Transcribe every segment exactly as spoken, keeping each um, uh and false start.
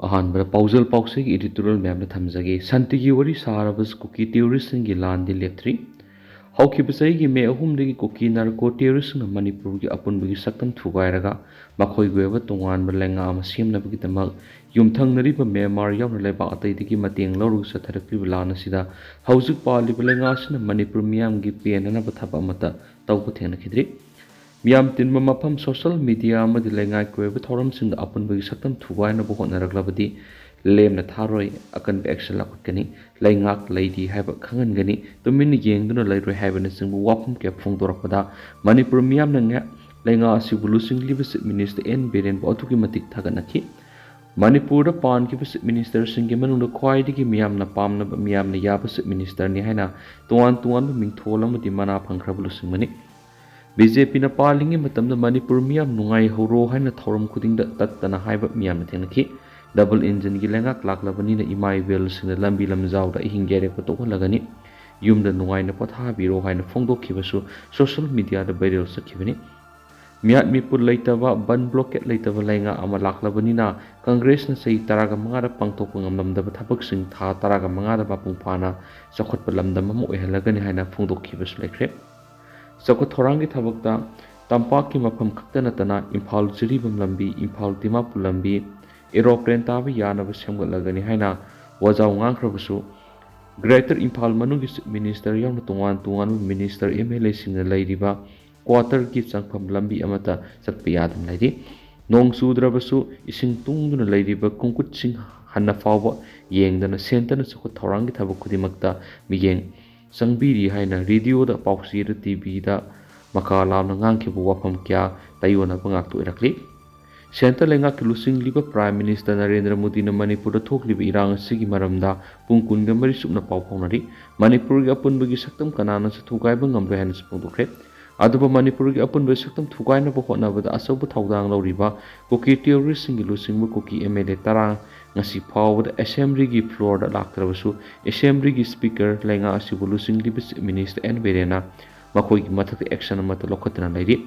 ꯑꯍꯥꯟꯕꯗ ꯄꯥꯎꯖꯦꯜ ꯄꯥꯎꯁꯦꯒꯤ editorial ꯃꯌꯥꯝꯗ ꯊꯝꯖꯒꯦ꯫ ꯁꯥꯟꯇꯤꯒꯤ ꯋꯥꯔꯤ ꯁꯥꯔꯕꯁꯨ ꯀꯨꯀꯤ terroristꯁꯤꯡꯒꯤ ꯂꯥꯟꯗꯤ ꯂꯦꯞꯇ꯭ꯔꯤ꯫ ꯍꯧꯈꯤꯕ ꯆꯍꯤꯒꯤ ꯃꯦ ꯑꯍꯨꯝꯗꯒꯤ ꯀꯨꯀꯤ narco terroristꯁꯤꯡꯅ ꯃꯅꯤꯄꯨꯔꯒꯤ ꯑꯄꯨꯟꯕꯒꯤ ꯁꯛꯇꯝ ꯊꯨꯒꯥꯏꯔꯒ ꯃꯈꯣꯏꯒꯤ ꯑꯣꯏꯕ ꯇꯣꯉꯥꯟꯕ ꯂꯩꯉꯥꯛ ꯑꯃ ꯁꯦꯝꯅꯕꯒꯤꯗꯃꯛ ꯌꯨꯝꯊꯪꯅꯔꯤꯕ ꯃ꯭ꯌꯥꯟꯃꯥꯔ ꯌꯥꯎꯅ ꯂꯩꯕꯥꯛ ꯑꯇꯩꯗꯒꯤ ꯃꯇꯦꯡ ꯂꯧꯔꯒ ꯆꯠꯊꯔꯛꯂꯤꯕ ꯂꯥꯟ ꯑꯁꯤꯗ ꯍꯧꯖꯤꯛ ꯄꯥꯜꯂꯤꯕ ꯂꯩꯉꯥꯛ ꯑꯁꯤꯅ ꯃꯅꯤꯄꯨꯔ ꯃꯤꯌꯥꯝꯒꯤ ꯄꯦꯟꯅꯅꯕ ꯊꯕꯛ ꯑꯃꯠꯇ ꯇꯧꯕ ꯊꯦꯡꯅꯈꯤꯗ꯭ꯔꯤ꯫ ꯃꯤꯌꯥꯝ ꯇꯤꯟꯕ ꯃꯐꯝ, social media ꯑꯃꯗꯤ ꯂꯩꯉꯥꯛꯀꯤ ꯑꯣꯏꯕ ꯊꯧꯔꯝꯁꯤꯡꯗ ꯑꯄꯨꯟꯕꯒꯤ ꯁꯛꯇꯝ ꯊꯨꯒꯥꯏꯅꯕ ꯍꯣꯠꯅꯔꯛꯂꯕꯗꯤ ꯂꯦꯝꯅ ꯊꯥꯔꯣꯏ, ꯑꯀꯟꯕ action ꯂꯧꯈꯠꯀꯅꯤ, ꯂꯩꯉꯥꯛ ꯂꯩꯔꯤ ꯍꯥꯏꯕ ꯈꯪꯍꯟꯒꯅꯤ, ꯇꯨꯃꯤꯟꯅ ꯌꯦꯡꯗꯨꯅ ꯂꯩꯔꯣꯏ ꯍꯥꯏꯕꯅꯆꯤꯡꯕ ꯋꯥꯐꯝ ꯀꯌꯥ ꯐꯣꯡꯗꯣꯔꯛꯄꯗ ꯃꯅꯤꯄꯨꯔ ꯃꯤꯌꯥꯝꯅ ꯉ-, ꯂꯩꯉꯥꯛ ꯑꯁꯤꯕꯨ ꯂꯨꯆꯤꯡꯂꯤꯕ Chief Minister ꯑꯦꯟ ꯕꯤꯔꯦꯟꯕꯨ ꯑꯗꯨꯛꯀꯤ ꯃꯇꯤꯛ ꯊꯥꯒꯠꯅꯈꯤ꯫ ꯃꯅꯤꯄꯨꯔꯗ ꯄꯥꯟꯈꯤꯕ Chief Ministerꯁꯤꯡꯒꯤ ꯃꯅꯨꯡꯗ ꯈ꯭ꯋꯥꯏꯗꯒꯤ ꯃꯤꯌꯥꯝꯅ ꯄꯥꯝꯅꯕ, ꯃꯤꯌꯥꯝꯅ ꯌꯥꯕ Chief Ministerꯅꯤ ꯍꯥꯏꯅ ꯇꯣꯉꯥꯟ ꯇꯣꯉꯥꯟꯕ ꯃꯤꯡꯊꯣꯜ ꯑꯃꯗꯤ ꯃꯅꯥ ꯐꯪꯈ꯭ꯔꯕ ꯂꯨꯆꯤꯡꯕꯅꯤ꯫ ꯕꯤ ꯖꯦ ꯄꯤꯅ ꯄꯥꯜꯂꯤꯉꯩ ꯃꯇꯝꯗ ꯃꯅꯤꯄꯨꯔ ꯃꯤꯌꯥꯝ ꯅꯨꯡꯉꯥꯏꯍꯧꯔꯣ ꯍꯥꯏꯅ ꯊꯧꯔꯝ ꯈꯨꯗꯤꯡꯗ ꯇꯠꯇꯅ ꯍꯥꯏꯕ ꯃꯤꯌꯥꯝꯅ ꯊꯦꯡꯅꯈꯤ꯫ Double engineꯒꯤ ꯂꯩꯉꯥꯛ ꯂꯥꯛꯂꯕꯅꯤꯅ ꯏꯃꯥ ꯏꯕꯦꯜꯁꯤꯡꯅ ꯂꯝꯕꯤ ꯂꯝꯖꯥꯎꯗ ꯑꯍꯤꯡ ꯌꯥꯏꯔꯦꯛꯄ ꯇꯣꯛꯍꯜꯂꯒꯅꯤ, ꯌꯨꯝꯗ ꯅꯨꯡꯉꯥꯏꯅ ꯄꯣꯊꯥꯕꯤꯔꯣ ꯍꯥꯏꯅ ꯐꯣꯡꯗꯣꯛꯈꯤꯕꯁꯨ social mediaꯗ viral ꯆꯠꯈꯤꯕꯅꯤ꯫ ꯃꯤꯌꯥꯠ ꯃꯤꯄꯨꯟ ꯂꯩꯇꯕ, ꯕꯟ blockade ꯂꯩꯇꯕ ꯂꯩꯉꯥꯛ ꯑꯃ ꯂꯥꯛꯂꯕꯅꯤꯅ ꯀꯪꯒ꯭ꯔꯦꯁꯅ ꯆꯍꯤ ꯇꯔꯥꯒ ꯃꯉꯥꯗ ꯄꯥꯡꯊꯣꯛꯄ ꯉꯝꯂꯝꯗꯕ ꯊꯕꯛꯁꯤꯡ ꯊꯥ ꯇꯔꯥꯒ ꯃꯉꯥꯗ ꯃꯄꯨꯡ ꯐꯥꯅ ꯆꯥꯎꯈꯠꯄ ꯂꯝꯗꯝ ꯑꯃ ꯑꯣꯏꯍꯜꯂꯒꯅꯤ ꯍꯥꯏꯅ ꯐꯣꯡꯗꯣꯛꯈꯤꯕꯁꯨ ꯂꯩꯈ꯭ꯔꯦ꯫ ꯆꯥꯎꯈꯠ ꯊꯧꯔꯥꯡꯒꯤ ꯊꯕꯛꯇ ꯇꯝꯄꯥꯛꯀꯤ ꯃꯐꯝ ꯈꯛꯇ ꯅꯠꯇꯅ ꯏꯝꯐꯥꯜ ꯖꯤꯔꯤꯕꯥꯝ ꯂꯝꯕꯤ, ꯏꯝꯐꯥꯜ ꯗꯤꯃꯥꯄꯨꯔ ꯂꯝꯕꯤ, aeroplane ꯇꯥꯕ ꯌꯥꯅꯕ ꯁꯦꯝꯒꯠꯂꯒꯅꯤ ꯍꯥꯏꯅ ꯋꯥꯖꯥꯎ ꯉꯥꯡꯈ꯭ꯔꯕꯁꯨ, Greater ꯏꯝꯐꯥꯜ ꯃꯅꯨꯡꯒꯤ Chief Minister ꯌꯥꯎꯅ ꯇꯣꯉꯥꯟ ꯇꯣꯉꯥꯟꯕ Minister, ꯑꯦꯝ ꯑꯦꯜ ꯑꯦꯁꯤꯡꯅ ꯂꯩꯔꯤꯕ quarterꯒꯤ ꯆꯪꯐꯝ ꯂꯝꯕꯤ ꯑꯃꯠꯇ ꯆꯠꯄ ꯌꯥꯗꯅ ꯂꯩꯔꯤ꯫ ꯅꯣꯡ ꯆꯨꯗ꯭ꯔꯕꯁꯨ ꯏꯁꯤꯡ ꯇꯨꯡꯗꯨꯅ ꯂꯩꯔꯤꯕ ꯀꯣꯡꯀꯨꯠꯁꯤꯡ ꯍꯟꯅ ꯐꯥꯎꯕ ꯌꯦꯡꯗꯅ centreꯅ ꯆꯥꯎꯈꯠ ꯊꯧꯔꯥꯡꯒꯤ ꯊꯕꯛ ꯈꯨꯗꯤꯡꯃꯛꯇ ꯃꯤꯠꯌꯦꯡ ꯆꯪꯕꯤꯔꯤ ꯍꯥꯏꯅ radioꯗ, ꯄꯥꯎꯆꯦꯗ, ꯇꯤꯚꯤꯗ ꯃꯀꯥ ꯂꯥꯝꯅ ꯉꯥꯡꯈꯤꯕ ꯋꯥꯐꯝ ꯀꯌꯥ ꯇꯥꯏꯑꯣꯟꯅꯕ ꯉꯥꯛꯇ ꯑꯣꯏꯔꯛꯂꯤ꯫ Centre ꯂꯩꯉꯥꯛꯀꯤ ꯂꯨꯆꯤꯡꯂꯤꯕ Prime Minister ꯅꯔꯦꯟꯗ꯭ꯔ ꯃꯣꯗꯤꯅ ꯃꯅꯤꯄꯨꯔꯗ ꯊꯣꯛꯂꯤꯕ ꯏꯔꯥꯡ ꯑꯁꯤꯒꯤ ꯃꯔꯝꯗ ꯄꯨꯡ ꯀꯨꯟꯒ ꯃꯔꯤ ꯆꯨꯞꯅ ꯄꯥꯎ ꯐꯥꯎꯅꯔꯤ꯫ ꯃꯅꯤꯄꯨꯔꯒꯤ ꯑꯄꯨꯟꯕꯒꯤ ꯁꯛꯇꯝ ꯀꯅꯥꯅꯁꯨ ꯊꯨꯒꯥꯏꯕ ꯉꯝꯂꯣꯏ ꯍꯥꯏꯅꯁꯨ ꯐꯣꯡꯗꯣꯛꯈ꯭ꯔꯦ꯫ ꯑꯗꯨꯕꯨ ꯃꯅꯤꯄꯨꯔꯒꯤ ꯑꯄꯨꯟꯕ ꯁꯛꯇꯝ ꯊꯨꯒꯥꯏꯅꯕ ꯍꯣꯠꯅꯕꯗ ꯑꯆꯧꯕ ꯊꯧꯗꯥꯡ ꯂꯧꯔꯤꯕ ꯀꯨꯀꯤ terroristꯁꯤꯡꯒꯤ ꯂꯨꯆꯤꯡꯕ ꯀꯨꯀꯤ ꯑꯦꯝ ꯑꯦꯜ ꯑꯦ ꯇꯔꯥ ꯉꯁꯤ ꯐꯥꯎꯕꯗ Assemblyꯒꯤ floorꯗ ꯂꯥꯛꯇ꯭ꯔꯕꯁꯨ, Assemblyꯒꯤ Speaker ꯂꯩꯉꯥꯛ ꯑꯁꯤꯕꯨ ꯂꯨꯆꯤꯡꯂꯤꯕ Chief Minister ꯑꯦꯟ ꯕꯤꯔꯦꯟꯅ ꯃꯈꯣꯏꯒꯤ ꯃꯊꯛꯇ action ꯑꯃꯠꯇ ꯂꯧꯈꯠꯇꯅ ꯂꯩꯔꯤ꯫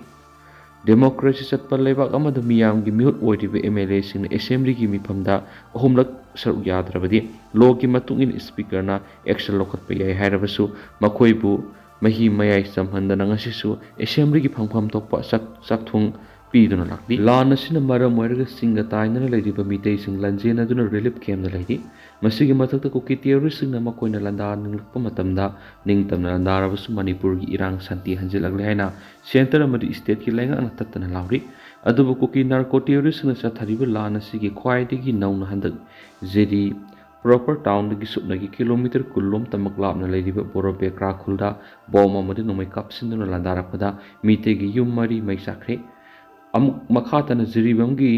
ꯗꯦꯃꯣꯀ꯭ꯔꯦꯁꯤ ꯆꯠꯄ ꯂꯩꯕꯥꯛ ꯑꯃꯗ ꯃꯤꯌꯥꯝꯒꯤ ꯃꯤꯍꯨꯠ ꯑꯣꯏꯔꯤꯕ ꯑꯦꯝ ꯑꯦꯜ ꯑꯦꯁꯤꯡꯅ ꯑꯦꯁꯦꯝꯕ꯭ꯂꯤꯒꯤ ꯃꯤꯐꯝꯗ ꯑꯍꯨꯝꯂꯛ ꯁꯔꯨꯛ ꯌꯥꯗ꯭ꯔꯕꯗꯤ ꯂꯣꯒꯤ ꯃꯇꯨꯡ ꯏꯟꯅ ꯁ꯭ꯄꯤꯀꯔꯅ ꯑꯦꯛꯁꯟ ꯂꯧꯈꯠꯄ ꯌꯥꯏ ꯍꯥꯏꯔꯕꯁꯨ ꯃꯈꯣꯏꯕꯨ ꯃꯍꯤ ꯃꯌꯥꯏ ꯆꯝꯍꯟꯗꯅ ꯉꯁꯤꯁꯨ ꯑꯦꯁꯦꯝꯕ꯭ꯂꯤꯒꯤ ꯐꯪꯐꯝ ꯊꯣꯛꯄ ꯆꯥꯛ ꯆꯥꯛꯊꯣꯡ ꯄꯤꯗꯨꯅ ꯂꯥꯛꯂꯤ꯫ ꯂꯥꯟ ꯑꯁꯤꯅ ꯃꯔꯝ ꯑꯣꯏꯔꯒ ꯆꯤꯡꯒ ꯇꯥꯏꯅꯅ ꯂꯩꯔꯤꯕ ꯃꯤꯇꯩꯁꯤꯡ ꯂꯟꯖꯦꯟꯅꯗꯨꯅ ꯔꯤꯂꯤꯐ ꯀꯦꯝꯗ ꯂꯩꯔꯤ꯫ ꯃꯁꯤꯒꯤ ꯃꯊꯛꯇ ꯀꯨꯀꯤ ꯇꯦꯔꯣꯔꯤꯁꯁꯤꯡꯅ ꯃꯈꯣꯏꯅ ꯂꯥꯟꯗꯥꯅꯤꯡꯂꯛꯄ ꯃꯇꯝꯗ ꯅꯤꯡꯇꯝꯅ ꯂꯥꯟꯗꯥꯔꯕꯁꯨ ꯃꯅꯤꯄꯨꯔꯒꯤ ꯏꯔꯥꯡ ꯁꯥꯟꯇꯤ ꯍꯟꯖꯤꯜꯂꯛꯂꯦ ꯍꯥꯏꯅ ꯁꯦꯟꯇꯔ ꯑꯃꯗꯤ ꯁ꯭ꯇꯦꯠꯀꯤ ꯂꯩꯉꯥꯛꯅ ꯇꯠꯇꯅ ꯂꯥꯎꯔꯤ꯫ ꯑꯗꯨꯕꯨ ꯀꯨꯀꯤ ꯅꯥꯔꯀꯣ ꯇꯦꯔꯣꯔꯤꯁꯁꯤꯡꯅ ꯆꯠꯊꯔꯤꯕ ꯂꯥꯟ ꯑꯁꯤꯒꯤ ꯈ꯭ꯋꯥꯏꯗꯒꯤ ꯅꯧꯅ ꯍꯟꯗꯛ ꯖꯤꯔꯤ ꯄ꯭ꯔꯣꯄꯔ ꯇꯥꯎꯟꯗꯒꯤ ꯁꯨꯞꯅꯒꯤ ꯀꯤꯂꯣꯃꯤꯇꯔ ꯀꯨꯟ ꯂꯣꯝꯇꯃꯛ ꯂꯥꯞꯅ ꯂꯩꯔꯤꯕ ꯕꯣꯔꯣ ꯕꯦꯀ꯭ꯔꯥ ꯈꯨꯜꯗ ꯕꯣꯝ ꯑꯃꯗꯤ ꯅꯣꯡꯃꯩ ꯀꯥꯞꯁꯤꯟꯗꯨꯅ ꯂꯥꯟꯗꯥꯔꯛꯄꯗ ꯃꯤꯇꯩꯒꯤ ꯌꯨꯝ ꯃꯔꯤ ꯃꯩ ꯆꯥꯛꯈ꯭ꯔꯦ꯫ ꯑꯃꯨꯛ ꯃꯈꯥ ꯇꯥꯅ ꯖꯤꯔꯤꯕꯥꯝꯒꯤ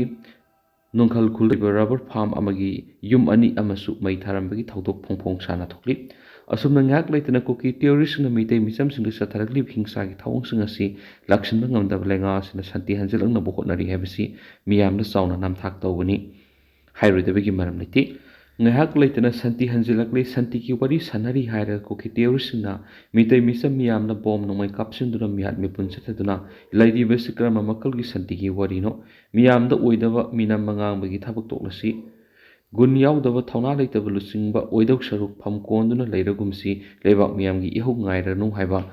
ꯅꯨꯡꯈꯜ ꯈꯨꯜꯗ ꯂꯩꯕ ꯔꯕꯔ ꯐꯥꯔꯝ ꯑꯃꯒꯤ ꯌꯨꯝ ꯑꯅꯤ ꯑꯃꯁꯨ ꯃꯩ ꯊꯥꯔꯝꯕꯒꯤ ꯊꯧꯗꯣꯛ ꯐꯣꯡ ꯐꯣꯡ ꯁꯥꯅ ꯊꯣꯛꯂꯤ꯫ ꯑꯁꯨꯝꯅ ꯉꯥꯏꯍꯥꯛ ꯂꯩꯇꯅ ꯀꯨꯀꯤ ꯇꯦꯔꯣꯔꯤꯁꯁꯤꯡꯅ ꯃꯤꯇꯩ ꯃꯤꯆꯝꯁꯤꯡꯗ ꯆꯠꯊꯔꯛꯂꯤꯕ ꯍꯤꯡꯁꯥꯒꯤ ꯊꯧꯑꯣꯡꯁꯤꯡ ꯑꯁꯤ ꯂꯥꯛꯁꯤꯟꯕ ꯉꯝꯗꯕ ꯂꯩꯉꯥꯛ ꯑꯁꯤꯅ ꯁꯥꯟꯇꯤ ꯍꯟꯖꯤꯜꯂꯛꯅꯕ ꯍꯣꯠꯅꯔꯤ ꯍꯥꯏꯕꯁꯤ ꯃꯤꯌꯥꯝꯅ ꯆꯥꯎꯅ ꯅꯝꯊꯥꯛ ꯇꯧꯕꯅꯤ꯫ ꯍꯥꯏꯔꯣꯏꯗꯕꯒꯤ ꯃꯔꯝ ꯂꯩꯇꯦ꯫ ꯉꯥꯏꯍꯥꯛ ꯂꯩꯇꯅ ꯁꯥꯟꯇꯤ ꯍꯟꯖꯤꯜꯂꯛꯂꯦ, ꯁꯥꯟꯇꯤꯒꯤ ꯋꯥꯔꯤ ꯁꯥꯟꯅꯔꯤ ꯍꯥꯏꯔꯒ ꯀꯨꯀꯤ ꯇꯦꯔꯣꯔꯤꯁꯁꯤꯡꯅ ꯃꯤꯇꯩ ꯃꯤꯆꯝ ꯃꯤꯌꯥꯝꯅ ꯕꯣꯝ ꯅꯣꯡꯃꯩ ꯀꯥꯞꯁꯤꯟꯗꯨꯅ ꯃꯤꯍꯥꯠ ꯃꯤꯄꯨꯟ ꯆꯠꯊꯗꯨꯅ ꯂꯩꯔꯤꯕꯁꯤ ꯀꯔꯝꯕ ꯃꯈꯜꯒꯤ ꯁꯥꯟꯇꯤꯒꯤ ꯋꯥꯔꯤꯅꯣ? ꯃꯤꯌꯥꯝꯗ ꯑꯣꯏꯗꯕ ꯃꯤꯅꯝꯕ ꯉꯥꯡꯕꯒꯤ ꯊꯕꯛ ꯇꯣꯛꯂꯁꯤ꯫ ꯒꯨꯟ ꯌꯥꯎꯗꯕ, ꯊꯧꯅꯥ ꯂꯩꯇꯕ ꯂꯨꯆꯤꯡꯕ ꯑꯣꯏꯗꯧ ꯁꯔꯨꯛ ꯐꯝ ꯀꯣꯟꯗꯨꯅ ꯂꯩꯔꯒꯨꯝꯁꯤ, ꯂꯩꯕꯥꯛ ꯃꯤꯌꯥꯝꯒꯤ ꯏꯍꯧ ꯉꯥꯏꯔꯅꯨ ꯍꯥꯏꯕ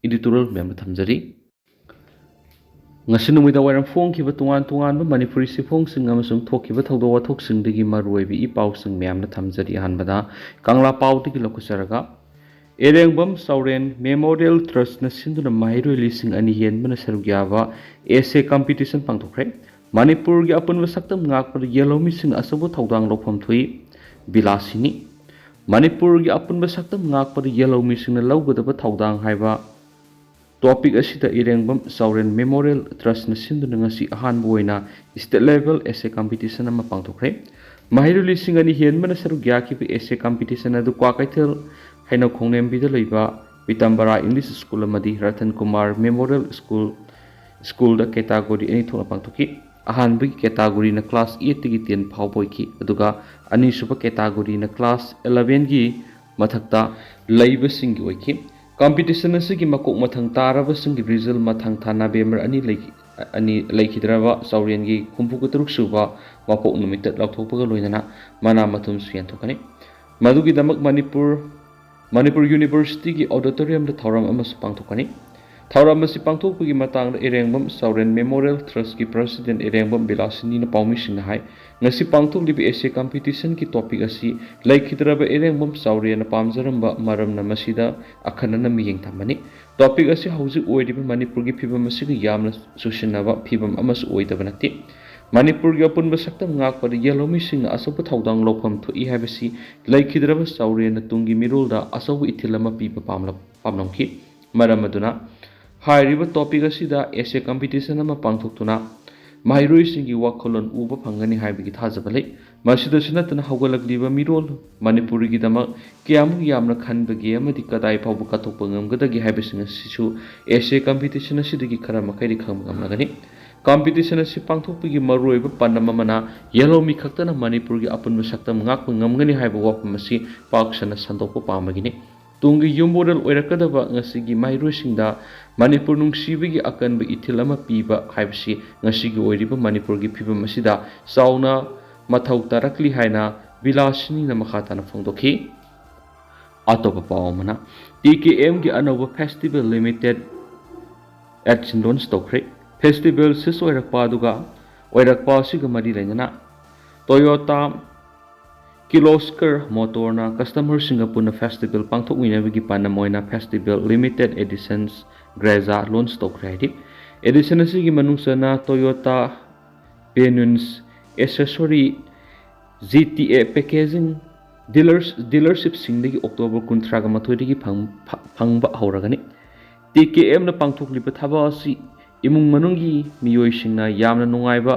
ꯏꯗꯤꯇꯣꯔꯤꯌꯦꯜ ꯃꯌꯥꯝꯗ ꯊꯝꯖꯔꯤ꯫ ꯉꯁꯤ ꯅꯨꯃꯤꯗꯥꯡ ꯋꯥꯏꯔꯝ ꯐꯣꯡꯈꯤꯕ ꯇꯣꯉꯥꯟ ꯇꯣꯉꯥꯟꯕ ꯃꯅꯤꯄꯨꯔꯤ ꯆꯦꯐꯣꯡꯁꯤꯡ ꯑꯃꯁꯨꯡ ꯊꯣꯛꯈꯤꯕ ꯊꯧꯗꯣꯛ ꯋꯥꯊꯣꯛꯁꯤꯡꯗꯒꯤ ꯃꯔꯨꯑꯣꯏꯕ ꯏ ꯄꯥꯎꯁꯤꯡ ꯃꯌꯥꯝꯅ ꯊꯝꯖꯔꯤ꯫ ꯑꯍꯥꯟꯕꯗ ꯀꯪꯂꯥ ꯄꯥꯎꯗꯒꯤ ꯂꯧꯈꯠꯆꯔꯒ, ꯏꯔꯦꯡꯕꯝ ꯆꯥꯎꯔꯦꯟ ꯃꯦꯃꯣꯔꯤꯌꯦꯜ ꯇ꯭ꯔꯁꯅ ꯁꯤꯟꯗꯨꯅ ꯃꯍꯩꯔꯣꯏ ꯂꯤꯁꯤꯡ ꯑꯅꯤ ꯍꯦꯟꯕꯅ ꯁꯔꯨꯛ ꯌꯥꯕ ꯑꯦꯁꯦ ꯀꯝꯄꯤꯇꯤꯁꯟ ꯄꯥꯡꯊꯣꯛꯈ꯭ꯔꯦ꯫ ꯃꯅꯤꯄꯨꯔꯒꯤ ꯑꯄꯨꯟꯕ ꯁꯛꯇꯝ ꯉꯥꯛꯄꯗ ꯌꯦꯜꯍꯧꯃꯤꯁꯤꯡ ꯑꯆꯧꯕ ꯊꯧꯗꯥꯡ ꯂꯧꯐꯝ ꯊꯣꯛꯏ꯫ ꯕꯤꯂꯥꯁꯤꯅꯤ꯫ ꯃꯅꯤꯄꯨꯔꯒꯤ ꯑꯄꯨꯟꯕ ꯁꯛꯇꯝ ꯉꯥꯛꯄꯗ ꯌꯦꯜꯍꯧꯃꯤꯁꯤꯡꯅ ꯂꯧꯒꯗꯕ ꯊꯧꯗꯥꯡ ꯍꯥꯏꯕ ꯇꯣꯄꯤꯛ ꯑꯁꯤꯗ ꯏꯔꯦꯡꯕꯝ ꯆꯥꯎꯔꯦꯟ ꯃꯦꯃꯣꯔꯤꯌꯦꯜ ꯇ꯭ꯔꯁꯅ ꯁꯤꯟꯗꯨꯅ ꯉꯁꯤ ꯑꯍꯥꯟꯕ ꯑꯣꯏꯅ ꯁ꯭ꯇꯦꯠ ꯂꯦꯚꯦꯜ ꯑꯦꯁꯦ ꯀꯝꯄꯤꯇꯤꯁꯟ ꯑꯃ ꯄꯥꯡꯊꯣꯛꯈ꯭ꯔꯦ꯫ ꯃꯍꯩꯔꯣꯏ ꯂꯤꯁꯤꯡ ꯑꯅꯤ ꯍꯦꯟꯕꯅ ꯁꯔꯨꯛ ꯌꯥꯈꯤꯕ ꯑꯦꯁꯦ ꯀꯝꯄꯤꯇꯤꯁꯟ ꯑꯗꯨ ꯀ꯭ꯋꯥꯀꯩꯊꯦꯜ ꯍꯩꯅꯧ ꯈꯣꯡꯂꯦꯝꯕꯤꯗ ꯂꯩꯕ ꯄꯤꯇꯝꯕꯔꯥ ꯏꯪꯂꯤꯁ ꯁ꯭ꯀꯨꯜ ꯑꯃꯗꯤ ꯔꯇꯟ ꯀꯨꯃꯥꯔ ꯃꯦꯃꯣꯔꯤꯌꯦꯜ ꯁ꯭ꯀꯨꯜ, ꯁ꯭ꯀꯨꯜꯗ ꯀꯦꯇꯥꯒꯣꯔꯤ ꯑꯅꯤ ꯊꯣꯛꯅ ꯄꯥꯡꯊꯣꯛꯈꯤ꯫ ꯑꯍꯥꯟꯕꯒꯤ ꯀꯦꯇꯥꯒꯣꯔꯤꯅ ꯀ꯭ꯂꯥꯁ ꯑꯦꯠꯇꯒꯤ ꯇꯦꯟ ꯐꯥꯎꯕ ꯑꯣꯏꯈꯤ, ꯑꯗꯨꯒ ꯑꯅꯤꯁꯨꯕ ꯀꯦꯇꯥꯒꯣꯔꯤꯅ ꯀ꯭ꯂꯥꯁ ꯑꯦꯂꯚꯦꯟꯒꯤ ꯃꯊꯛꯇ ꯂꯩꯕꯁꯤꯡꯒꯤ ꯑꯣꯏꯈꯤ꯫ ꯀꯝꯄꯤꯇꯤꯁꯟ ꯑꯁꯤꯒꯤ ꯃꯀꯣꯛ ꯃꯊꯪ ꯇꯥꯔꯕꯁꯤꯡꯒꯤ ꯔꯤꯖꯜ ꯃꯊꯪ ꯊꯥ ꯅꯕꯦꯝꯕꯔ ꯑꯅꯤ ꯂꯩꯈꯤ-, ꯑꯅꯤ ꯂꯩꯈꯤꯗ꯭ꯔꯕ ꯆꯥꯎꯔꯦꯟꯒꯤ ꯍꯨꯝꯐꯨꯒ ꯇꯔꯨꯛ ꯁꯨꯕ ꯋꯥꯀꯣꯛ ꯅꯨꯃꯤꯠꯇ ꯂꯥꯎꯊꯣꯛꯄꯒ ꯂꯣꯏꯅꯅ ꯃꯅꯥ ꯃꯊꯨꯝꯁꯨ ꯌꯦꯟꯊꯣꯛꯀꯅꯤ꯫ ꯃꯗꯨꯒꯤꯗꯃꯛ ꯃꯅꯤꯄꯨꯔ, ꯃꯅꯤꯄꯨꯔ ꯌꯨꯅꯤꯚꯔꯁꯤꯇꯤꯒꯤ ꯑꯣꯗꯤꯇꯣꯔꯤꯌꯝꯗ ꯊꯧꯔꯝ ꯑꯃꯁꯨ ꯄꯥꯡꯊꯣꯛꯀꯅꯤ꯫ ꯊꯧꯔꯝ ꯑꯁꯤ ꯄꯥꯡꯊꯣꯛꯄꯒꯤ ꯃꯇꯥꯡꯗ ꯏꯔꯦꯡꯕꯝ ꯆꯥꯎꯔꯦꯟ ꯃꯦꯃꯣꯔꯤꯌꯦꯜ ꯇ꯭ꯔꯁꯀꯤ ꯄ꯭ꯔꯁꯤꯗꯦꯟ ꯏꯔꯦꯡꯕꯝ ꯕꯤꯂꯥꯁꯤꯅꯤꯅ ꯄꯥꯎꯃꯤꯁꯤꯡꯅ ꯍꯥꯏ, ꯉꯁꯤ ꯄꯥꯡꯊꯣꯛꯂꯤꯕ ꯑꯦꯁꯦ ꯀꯝꯄꯤꯇꯤꯁꯟꯒꯤ ꯇꯣꯄꯤꯛ ꯑꯁꯤ ꯂꯩꯈꯤꯗ꯭ꯔꯕ ꯏꯔꯦꯡꯕꯝ ꯆꯥꯎꯔꯦꯟꯅ ꯄꯥꯝꯖꯔꯝꯕ ꯃꯔꯝꯅ ꯃꯁꯤꯗ ꯑꯈꯟꯅꯅ ꯃꯤꯠꯌꯦꯡ ꯊꯝꯕꯅꯤ꯫ ꯇꯣꯄꯤꯛ ꯑꯁꯤ ꯍꯧꯖꯤꯛ ꯑꯣꯏꯔꯤꯕ ꯃꯅꯤꯄꯨꯔꯒꯤ ꯐꯤꯕꯝ ꯑꯁꯤꯒ ꯌꯥꯝꯅ ꯆꯨꯁꯤꯟꯅꯕ ꯐꯤꯕꯝ ꯑꯃꯁꯨ ꯑꯣꯏꯗꯕ ꯅꯠꯇꯦ꯫ ꯃꯅꯤꯄꯨꯔꯒꯤ ꯑꯄꯨꯟꯕ ꯁꯛꯇꯝ ꯉꯥꯛꯄꯗ ꯌꯦꯜꯍꯧꯃꯤꯁꯤꯡꯅ ꯑꯆꯧꯕ ꯊꯧꯗꯥꯡ ꯂꯧꯐꯝ ꯊꯣꯛꯏ ꯍꯥꯏꯕꯁꯤ ꯂꯩꯈꯤꯗ꯭ꯔꯕ ꯆꯥꯎꯔꯦꯟꯅ ꯇꯨꯡꯒꯤ ꯃꯤꯔꯣꯜꯗ ꯑꯆꯧꯕ ꯏꯊꯤꯜ ꯑꯃ ꯄꯤꯕ ꯄꯥꯝꯂ-, ꯄꯥꯝꯂꯝꯈꯤ꯫ ꯃꯔꯝ ꯑꯗꯨꯅ ꯍꯥꯏꯔꯤꯕ ꯇꯣꯄꯤꯛ ꯑꯁꯤꯗ ꯑꯦꯁꯦ ꯀꯝꯄꯤꯇꯤꯁꯟ ꯑꯃ ꯄꯥꯡꯊꯣꯛꯇꯨꯅ ꯃꯍꯩꯔꯣꯏꯁꯤꯡꯒꯤ ꯋꯥꯈꯜꯂꯣꯟ ꯎꯕ ꯐꯪꯒꯅꯤ ꯍꯥꯏꯕꯒꯤ ꯊꯥꯖꯕ ꯂꯩ꯫ ꯃꯁꯤꯗꯁꯨ ꯅꯠꯇꯅ ꯍꯧꯒꯠꯂꯛꯂꯤꯕ ꯃꯤꯔꯣꯜ ꯃꯅꯤꯄꯨꯔꯤꯒꯤꯗꯃꯛ ꯀꯌꯥꯃꯨꯛ ꯌꯥꯝꯅ ꯈꯟꯕꯒꯦ ꯑꯃꯗꯤ ꯀꯗꯥꯏ ꯐꯥꯎꯕ ꯀꯠꯊꯣꯛꯄ ꯉꯝꯒꯗꯒꯦ ꯍꯥꯏꯕꯁꯤꯡ ꯑꯁꯤꯁꯨ ꯑꯦꯁꯦ ꯀꯝꯄꯤꯇꯤꯁꯟ ꯑꯁꯤꯗꯒꯤ ꯈꯔ ꯃꯈꯩꯗꯤ ꯈꯪꯕ ꯉꯝꯂꯒꯅꯤ꯫ ꯀꯝꯄꯤꯇꯤꯁꯟ ꯑꯁꯤ ꯄꯥꯡꯊꯣꯛꯄꯒꯤ ꯃꯔꯨꯑꯣꯏꯕ ꯄꯥꯟꯗꯝ ꯑꯃꯅ ꯌꯦꯜꯍꯧꯃꯤ ꯈꯛꯇꯅ ꯃꯅꯤꯄꯨꯔꯒꯤ ꯑꯄꯨꯟꯕ ꯁꯛꯇꯝ ꯉꯥꯛꯄ ꯉꯝꯒꯅꯤ ꯍꯥꯏꯕ ꯋꯥꯐꯝ ꯑꯁꯤ ꯄꯥꯛ ꯁꯟꯅ ꯁꯟꯗꯣꯛꯄ ꯄꯥꯝꯕꯒꯤꯅꯤ꯫ ꯇꯨꯡꯒꯤ ꯌꯨꯝꯕꯨꯔꯦꯜ ꯑꯣꯏꯔꯛꯀꯗꯕ ꯉꯁꯤꯒꯤ ꯃꯍꯩꯔꯣꯏꯁꯤꯡꯗ ꯃꯅꯤꯄꯨꯔ ꯅꯨꯡꯁꯤꯕꯒꯤ ꯑꯀꯟꯕ ꯏꯊꯤꯜ ꯑꯃ ꯄꯤꯕ ꯍꯥꯏꯕꯁꯤ ꯉꯁꯤꯒꯤ ꯑꯣꯏꯔꯤꯕ ꯃꯅꯤꯄꯨꯔꯒꯤ ꯐꯤꯕꯝ ꯑꯁꯤꯗ ꯆꯥꯎꯅ ꯃꯊꯧ ꯇꯥꯔꯛꯂꯤ ꯍꯥꯏꯅ ꯕꯤꯂꯥꯁꯤꯅꯤꯅ ꯃꯈꯥ ꯇꯥꯅ ꯐꯣꯡꯗꯣꯛꯈꯤ꯫ ꯑꯇꯣꯞꯄ ꯄꯥꯎ ꯑꯃꯅ, ꯇꯤ ꯀꯦ ꯑꯦꯝꯒꯤ ꯑꯅꯧꯕ ꯐꯦꯁꯇꯤꯚꯦꯜ ꯂꯤꯃꯤꯇꯦꯠ ꯑꯦꯗꯤꯁꯟ ꯂꯣꯟꯆ ꯇꯧꯈ꯭ꯔꯦ꯫ ꯐꯦꯁꯇꯤꯚꯦꯜ ꯁꯤꯁ ꯑꯣꯏꯔꯛꯄ ꯑꯗꯨꯒ, ꯑꯣꯏꯔꯛꯄ ꯑꯁꯤꯒ ꯃꯔꯤ ꯂꯩꯅꯅ ꯇꯣꯌꯣꯇꯥ ꯀꯤꯔꯂꯣꯁꯀꯔ ꯃꯣꯇꯣꯔꯅ ꯀꯁꯇꯃꯔꯁꯤꯡꯒ ꯄꯨꯟꯅ ꯐꯦꯁꯇꯤꯚꯦꯜ ꯄꯥꯡꯊꯣꯛꯃꯤꯟꯅꯕꯒꯤ ꯄꯥꯟꯗꯝ ꯑꯣꯏꯅ festival limited editions Glanza launch ꯇꯧꯈ꯭ꯔꯦ ꯍꯥꯏꯔꯤ꯫ ꯑꯦꯗꯤꯁꯟ ꯑꯁꯤꯒꯤ ꯃꯅꯨꯡ ꯆꯟꯅ ꯇꯣꯌꯣꯇꯥ ꯕꯦꯅꯨꯟꯁ accessory, G T A packaging, dealers-, ꯗꯤꯂꯔꯁꯤꯞꯁꯤꯡꯗꯒꯤ ꯑꯣꯛꯇꯣꯕꯔ ꯀꯨꯟꯊ꯭ꯔꯥꯒ ꯃꯥꯊꯣꯏꯗꯒꯤ ꯐꯪ-, ꯐ-, ꯐꯪꯕ ꯍꯧꯔꯒꯅꯤ꯫ ꯇꯤ ꯀꯦ ꯑꯦꯝꯅ ꯄꯥꯡꯊꯣꯛꯂꯤꯕ ꯊꯕꯛ ꯑꯁꯤ ꯏꯃꯨꯡ ꯃꯅꯨꯡꯒꯤ ꯃꯤꯑꯣꯏꯁꯤꯡꯅ ꯌꯥꯝꯅ ꯅꯨꯡꯉꯥꯏꯕ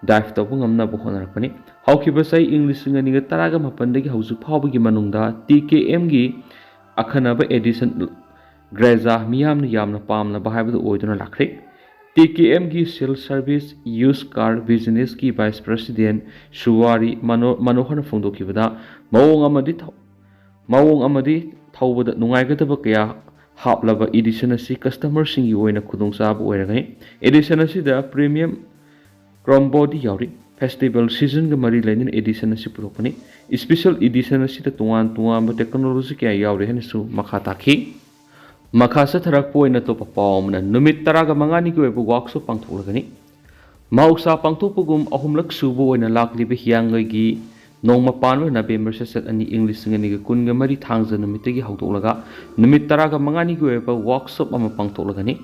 ꯗ꯭ꯔꯥꯏꯚ ꯇꯧꯕ ꯉꯝꯅꯕ ꯍꯣꯠꯅꯔꯛꯄꯅꯤ꯫ ꯍꯧꯈꯤꯕ ꯆꯍꯤ ꯏꯪ ꯂꯤꯁꯤꯡ ꯑꯅꯤꯒ ꯇꯔꯥꯒ ꯃꯥꯄꯟꯗꯒꯤ ꯍꯧꯖꯤꯛ ꯐꯥꯎꯕꯒꯤ ꯃꯅꯨꯡꯗ ꯇꯤ ꯀꯦ ꯑꯦꯝꯒꯤ ꯑꯈꯟꯅꯕ ꯑꯦꯗꯤꯁꯟ ꯒ꯭ꯔꯦꯖꯥ ꯃꯤꯌꯥꯝꯅ ꯌꯥꯝꯅ ꯄꯥꯝꯅꯕ ꯍꯥꯏꯕꯗꯨ ꯑꯣꯏꯗꯨꯅ ꯂꯥꯛꯈ꯭ꯔꯦ꯫ ꯇꯤ ꯀꯦ ꯑꯦꯝꯒꯤ ꯁꯦꯜ ꯁꯔꯚꯤꯁ ꯌꯨꯁ ꯀꯥꯔ ꯕꯤꯖꯤꯅꯦꯁꯀꯤ ꯚꯥꯏꯁ ꯄ꯭ꯔꯁꯤꯗꯦꯟ ꯁꯨꯋꯥꯔꯤ ꯃꯅꯣ-, ꯃꯅꯣꯍꯔꯅ ꯐꯣꯡꯗꯣꯛꯈꯤꯕꯗ, ꯃꯑꯣꯡ ꯑꯃꯗꯤ ꯊꯧ-, ꯃꯑꯣꯡ ꯑꯃꯗꯤ ꯊꯧꯕꯗ ꯅꯨꯡꯉꯥꯏꯒꯗꯕ ꯀꯌꯥ ꯍꯥꯞꯂꯕ edition ꯑꯁꯤ customerꯁꯤꯡꯒꯤ ꯑꯣꯏꯅ ꯈꯨꯗꯣꯡꯆꯥꯕ ꯑꯣꯏꯔꯒꯅꯤ꯫ Edition ꯑꯁꯤꯗ premium Chrome body ꯌꯥꯎꯔꯤ꯫ Festival seasonꯒ ꯃꯔꯤ ꯂꯩꯅꯅ edition ꯑꯁꯤ ꯄꯨꯊꯣꯛꯄꯅꯤ꯫ Special edition ꯑꯁꯤꯗ ꯇꯣꯉꯥꯟ ꯇꯣꯉꯥꯟꯕ technology ꯀꯌꯥ ꯌꯥꯎꯔꯤ ꯍꯥꯏꯅꯁꯨ ꯃꯈꯥ ꯇꯥꯈꯤ꯫ ꯃꯈꯥ ꯆꯠꯊꯔꯛꯄ ꯑꯣꯏꯅ ꯑꯇꯣꯞꯄ ꯄꯥꯎ ꯑꯃꯅ, ꯅꯨꯃꯤꯠ ꯇꯔꯥꯒ ꯃꯉꯥꯅꯤꯒꯤ ꯑꯣꯏꯕ workshop ꯄꯥꯡꯊꯣꯛꯂꯒꯅꯤ꯫ ꯃꯍꯧꯁꯥ ꯄꯥꯡꯊꯣꯛꯄꯒꯨꯝ ꯑꯍꯨꯝꯂꯛ ꯁꯨꯕ ꯑꯣꯏꯅ ꯂꯥꯛꯂꯤꯕ ꯍꯤꯌꯥꯡꯒꯩꯒꯤ ꯅꯣꯡꯃ ꯄꯥꯟꯕ November ꯆꯩꯆꯠ ꯑꯅꯤ, ꯏꯪ ꯂꯤꯁꯤꯡ ꯑꯅꯤꯒ ꯀꯨꯟꯒ ꯃꯔꯤ ꯊꯥꯡꯖ ꯅꯨꯃꯤꯠꯇꯒꯤ ꯍꯧꯗꯣꯛꯂꯒ ꯅꯨꯃꯤꯠ ꯇꯔꯥꯒ ꯃꯉꯥꯅꯤꯒꯤ ꯑꯣꯏꯕ workshop ꯑꯃ ꯄꯥꯡꯊꯣꯛꯂꯒꯅꯤ꯫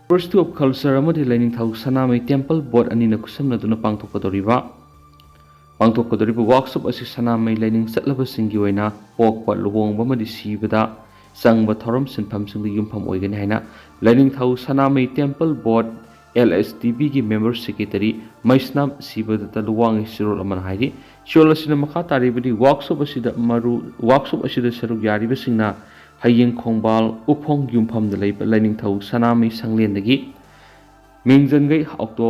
University of Culture ꯑꯃꯗꯤ ꯂꯥꯏꯅꯤꯡꯊꯧ ꯁꯅꯥꯃꯍꯤ Temple Board ꯑꯅꯤꯅ ꯈꯨꯠꯁꯝꯅꯗꯨꯅ ꯄꯥꯡꯊꯣꯛꯀꯗꯧꯔꯤꯕ ꯄꯥꯡꯊꯣꯛꯀꯗꯧꯔꯤꯕ workshop ꯑꯁꯤ ꯁꯅꯥꯃꯍꯤ ꯂꯥꯏꯅꯤꯡ ꯆꯠꯂꯕꯁꯤꯡꯒꯤ ꯑꯣꯏꯅ ꯄꯣꯛꯄ, ꯂꯨꯍꯣꯡꯕ ꯑꯃꯗꯤ ꯁꯤꯕꯗ ꯆꯪꯕ ꯊꯧꯔꯝ ꯁꯤꯟꯐꯝꯁꯤꯡꯗ ꯌꯨꯝꯐꯝ ꯑꯣꯏꯒꯅꯤ ꯍꯥꯏꯅ ꯂꯥꯏꯅꯤꯡꯊꯧ ꯁꯅꯥꯃꯍꯤ Temple Board, L S T Bꯒꯤ member secretary ꯃꯩꯁꯅꯥꯝ ꯁꯤꯕꯗꯠꯇ ꯂꯨꯋꯥꯡꯒꯤ ꯆꯦꯔꯣꯜ ꯑꯃꯅ ꯍꯥꯏꯔꯤ꯫ ꯆꯦꯔꯣꯜ ꯑꯁꯤꯅ ꯃꯈꯥ ꯇꯥꯔꯤꯕꯗꯤ, workshop ꯑꯁꯤꯗ ꯃꯔꯨ workshop ꯑꯁꯤꯗ ꯁꯔꯨꯛ ꯌꯥꯔꯤꯕꯁꯤꯡꯅ ꯍꯌꯦꯡ ꯈꯣꯡꯕꯥꯜ ꯎꯐꯣꯡ ꯌꯨꯝꯐꯝꯗ ꯂꯩꯕ ꯂꯥꯏꯅꯤꯡꯊꯧ ꯁꯅꯥꯃꯍꯤ ꯁꯪꯂꯦꯟꯗꯒꯤ ꯃꯤꯡꯖꯟꯒꯩ ꯑꯣꯛꯇꯣ